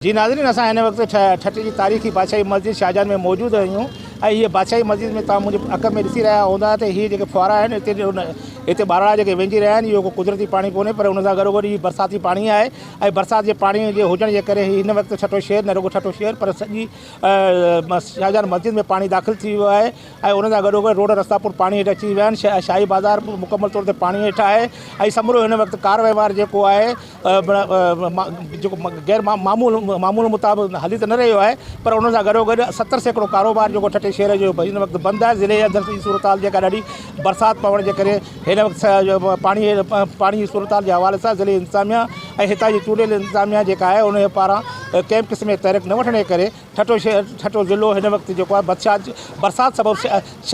جي ناظرين اسان هن وقت ٺٽي جي تاريخي بادشاهي مسجد شاهجهان ۾ موجود آهيون ۽ هيء بادشاهي مسجد ۾ توهان منهنجي اک ۾ ڏسي رهيا هوندا ته هي جيڪي ڦوهارا آهن هتي هتي ٻارڙا جيڪي وهنجي رهيا آهن اهو ڪو قدرتي پاڻي ڪونهي پر ان سان گڏوگڏ هي برساتي پاڻي آهي ۽ برسات جي پاڻي جي هجڻ جي ڪري هي هن وقت ٺٽو شهر نه رڳو ٺٽو شهر پر سڄي شاهجهان مسجد ۾ پاڻي داخل ٿي ويو آهي ۽ ان سان گڏوگڏ روڊ رستا پڻ پاڻي هيٺ اچي ويا آهن، شاهي بازار به مڪمل طور تي پاڻي هيٺ آهي ۽ سمورو هن وقت ڪار وهنوار جيڪو آهي جيڪو غير معمول معمول مطابق هلي ته نه رهيو آهي پر ان سان گڏوگڏ 70% ڪاروبار جيڪو ٺٽي شهر جو هن وقت بند آهي، ضلعي اندر جي صورتحال جيڪا ڏاڍي برسات پوڻ جي ڪري هن وقت پاڻي پاڻي جي صورتحال جي حوالي سان ضلعي انتظاميا ۽ هتان جي چونڊيل انتظاميا جيڪا آهي ان پاران ڪنهن به قسم جي تحرڪ نه وٺڻ جي ڪري ٺٽو شهر، ٺٽو ضلعو هن وقت جيڪو آهي برسات برسات سبب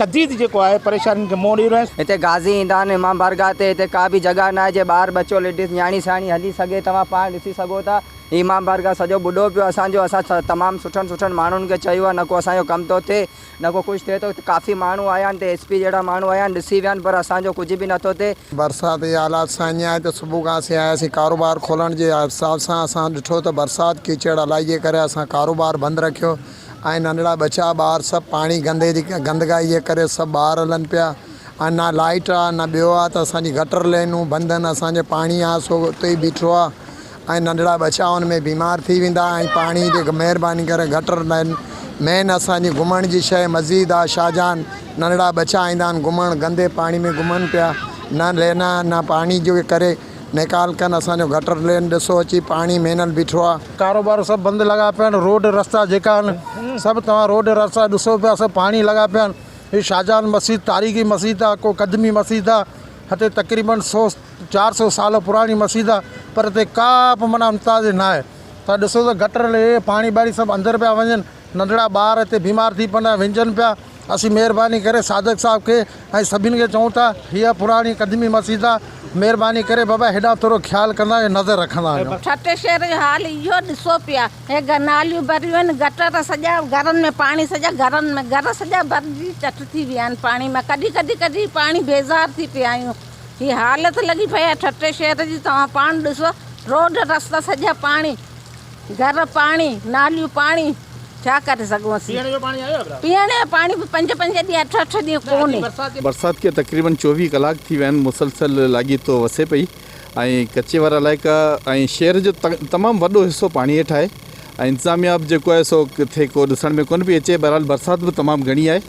شديد جيڪو آهي پريشانين کي منهن ڏئي رهيو آهي. هتي غازي ايندا آهن امام بارگاهه تي هتي ڪا به جڳهه ناهي جي ٻار ٻچو ليڊيز نياڻي سياڻي هلي سگهي توهان پاڻ ڏسي سگهو ٿا هي امام بارگاهه سڄو ٻڏو پيو اسان جو اسان تمام سٺن سٺن ماڻهن کي چيو آهي نه ڪو اسان جو ڪم ٿو ٿئي نه ڪو ڪجهه ٿئي ٿو ڪافي ماڻهو آيا آهن هتي ايس پي جهڙا ماڻهو آيا آهن ڏسي ويا آهن پر اسان جو ڪجهه به نٿو ٿئي. برسات جي حالات سان ائين آهي ته صبح کان اسين آياسين ڪاروبار کولڻ جي حساب سان اسان ڏٺو ته برسات ڪيچڙ الائي جي ڪري اسان ڪاروبار بند رکيو ۽ ننڍڙا ٻچا ٻار سڀ پاڻي گندي جي گندگاهي جي ڪري سڀ ٻاهر هلن پيا ۽ نه لائيٽ آ نه ٻيو آ ته اسان جي گٽر لينون بند آهن اسان جي پاڻي آ سو اتي ئي بيٺو آ ۽ ننڍڙا ٻچا ان ۾ بيمار ٿي ويندا ۽ پاڻي جي مهرباني ڪري گٽر لائين مين اسان جي گهمڻ جي شيء مزيد آ شاهجهان ننڍڙا ٻچا ايندا آهن گهمڻ گندي پاڻي ۾ گهمن پيا نه لينا نه پاڻي جو ڪري نيڪال ڪن اسان جو گٽر لين ڏسو اچي پاڻي مينل بيٺو آ. ڪاروبار سڀ بند لڳا پيا آهن روڊ رستا جيڪا آهن سڀ توهان روڊ رستا ڏسو پيا سڀ پاڻي لڳا پيا آهن هي شاهجهان مسجد تاريخي مسجد آ ڪو قدمي مسجد آ هتي تقريبن سو 400 سال پراڻي مسجد آ پر هتي ڪا به معنيٰ امتاز نه آهي تان ڏسو ته گٽر لهي پاڻي ٻاڻي سڀ اندر پيا وڃن ننڍڙا ٻار هتي بيمار ٿي پوندا وهنجن پيا اسين مهرباني ڪري صادق صاحب کي ۽ سڀني کي چئون ٿا هيء پراڻي قديمي مسجد آ مهرباني ڪري بابا هيڏانهن ٿورو خيال ڪندا ۽ نظر رکندا وڃو. ٺٽي شهر جو حال اهو ڏسو پيا هي ناليون ڀريون آهن گٽر سڄا گهرن ۾ پاڻي سڄا گهرن ۾ گهر سڄا ڀرجي چٽ ٿي ويا آهن پاڻي مان ڪڍي ڪڍي ڪڍي پاڻي بيزار ٿي پيا آهيون هي حالت لڳي پئي آهي ٺٽي شهر جي توهان پاڻ ڏسو روڊ رستا سڄا پاڻي گهر پاڻي ناليون پاڻي ڇا ڪري سگهون اسين پيئڻ جو پاڻي آيو آهي پيئڻ جو پاڻي به پنج پنج ڏينهن اٺ اٺ ڏينهن ڪونهي. برسات کي تقريبن 24 ڪلاڪ ٿي ويا آهن مسلسل لاڳيتو وسي پئي ۽ ڪچي وارا علائقا ۽ شهر جو تمام وڏو حصو پاڻي هيٺ آهي ۽ انتظاميا به جيڪو آهي سو ڪٿي ڪو ڏسڻ ۾ ڪونه پئي اچي بهرحال برسات به تمام گهڻي آهي.